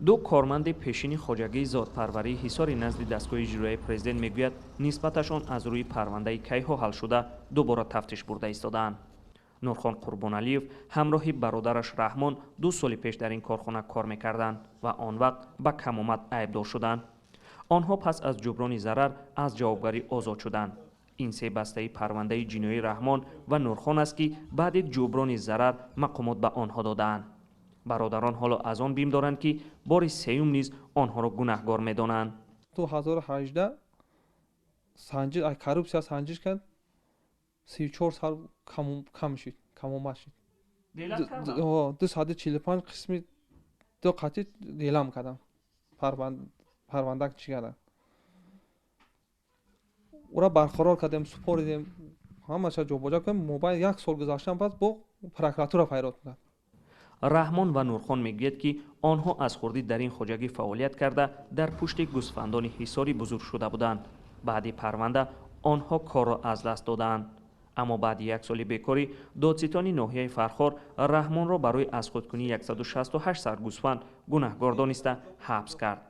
Ду корманди пешини хоҷагии зодпарварии Ҳисори назди дастгоҳи иҷроияи президент мегӯяд, нисбаташон аз рӯи парвандаи кайҳо ҳал шуда, дубора тафтиш бурда истодаанд. Нурхон Қурбоналиев ҳамроҳи бародараш Раҳмон 2 соли пеш дар ин корхона кор мекарданд ва он вақт ба камомад айбдор шуданд. Онҳо пас аз ҷуброни зарар аз ҷавобгарӣ озод шуданд. Ин се бастаи парвандаи ҷиноии Раҳмон ва Нурхон аст, ки баъди ҷуброни зарар мақомот ба онҳо додаанд. Бародарон ҳоло аз он бим доранд, ки бори сеюм низ онҳоро гунаҳгор медонанд. 2018 санҷиш, коррупсия санҷиш кард, 34 сар кам шид, камомад шид. 245 қисми ду қатъи делам кардам, парванда чӣ кардам, ура барқарор кардем, супоридем, ҳамаша ҷобоҷа кардем. Мобайн як сол гузаштан пас бо прокуратура файрод кард. Раҳмон ва Нурхон мегӯяд, ки онҳо аз хурдӣ дар ин хоҷагӣ фаъолият карда, дар пушти гӯсфандони Ҳисорӣ бузург шуда буданд. Баъди парванда онҳо корро аз даст додаанд, аммо баъди як соли бекорӣ додситони ноҳияи Фархор Раҳмонро барои аз худкунии 168 сар гӯсфанд гунаҳгор дониста, ҳабс кард.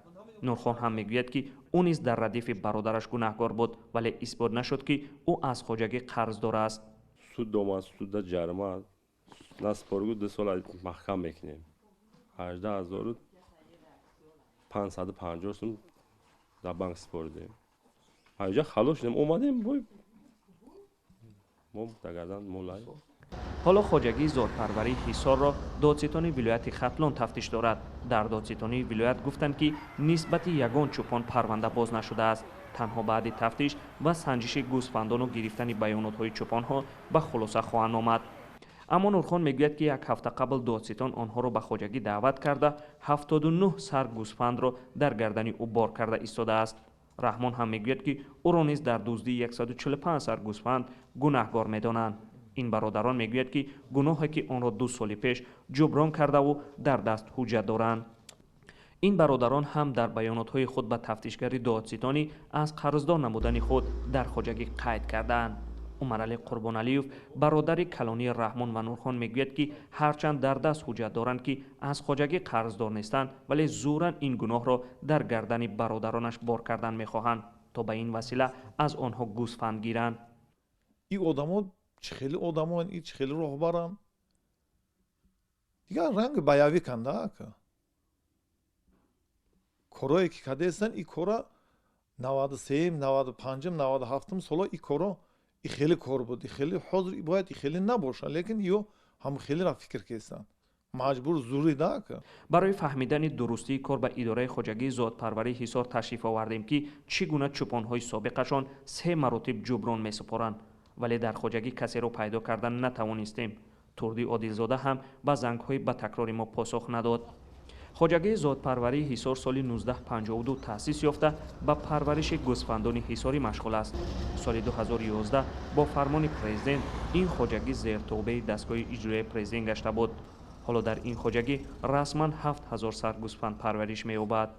Нурхон ҳам мегӯяд, ки ӯ низ дар радифи бародараш гунаҳгор буд, вале исбот нашуд, ки ӯ аз хоҷагӣ қарздор аст. Суд омад, суда ҷарима насупоргу 2 сол маҳкам мекунем. 18 550 сум дар банк супоридем. Ҳаҷа халос шудем, омадем, бой мо дагардан молай. Ҳоло хоҷагии зодпарварии Ҳисорро додситони вилояти Хатлон тафтиш дорад. Дар додситонии вилоят гуфтанд, ки нисбати ягон чӯпон парванда боз нашудааст. Танҳо баъди тафтиш ва санҷиши гӯсфандону гирифтани баёнотҳои чӯпонҳо ба хулоса хоҳанд омад. Аммо Нурхон мегӯяд, ки як ҳафта қабл додситон онҳоро ба хоҷагӣ даъват карда, 79 сар гӯсфандро дар гардани ӯ бор карда истодааст. Раҳмон ҳам мегӯяд, ки ӯро низ дар дуздии 145 сар гӯсфанд гунаҳгор медонанд. Ин бародарон мегӯяд, ки гуноҳе ки онро 2 соли пеш ҷуброн кардаву дар даст ҳуҷҷат доранд. Ин бародарон ҳам дар баёнотҳои худ ба тафтишгари додситонӣ аз қарздор намудани худ дар хоҷагӣ қайд кардаанд. Умаралӣ Қурбоналиев, бародари калонии Раҳмон ва Нурхон, мегӯяд, ки ҳарчанд дар даст ҳуҷҷат доранд, ки аз хоҷагӣ қарздор нестанд, вале зӯран ин гуноҳро дар гардани бародаронаш бор кардан мехоҳанд, то ба ин васила аз онҳо гӯсфанд гиранд. Ин одамо чӣ хеле одамоанд, и чӣ хеле роҳбаранд? Дигар ранги баявӣ канда ака. Корое ки кардастанд, и кора 93-м, 95-м, 97-м соло и коро и хеле кор буд, и хеле ҳозир бояд и хеле набошад, лекин ё ҳам хелера фикр кестанд, маҷбур зурӣ да ака. Барои фаҳмидани дурустии кор ба идораи хоҷагии зодпарварии Ҳисор ташриф овардем, ки чӣ гуна чӯпонҳои собиқашон се маротиб ҷуброн месупоранд, вале дар хоҷагӣ касеро пайдо кардан натавонистем. Турдӣ Одилзода ҳам ба зангҳои ба такрори мо посух надод. Хоҷагии зодпарварии Ҳисор соли 1952 таъсис ёфта, ба парвариши гӯсфандони ҳисорӣ машғул аст. Соли 2011 бо фармони президент ин хоҷагӣ зертобеи дастгоҳи иҷроияи президент гашта буд. Ҳоло дар ин хоҷагӣ расман 7000 сар гӯсфанд парвариш меёбад.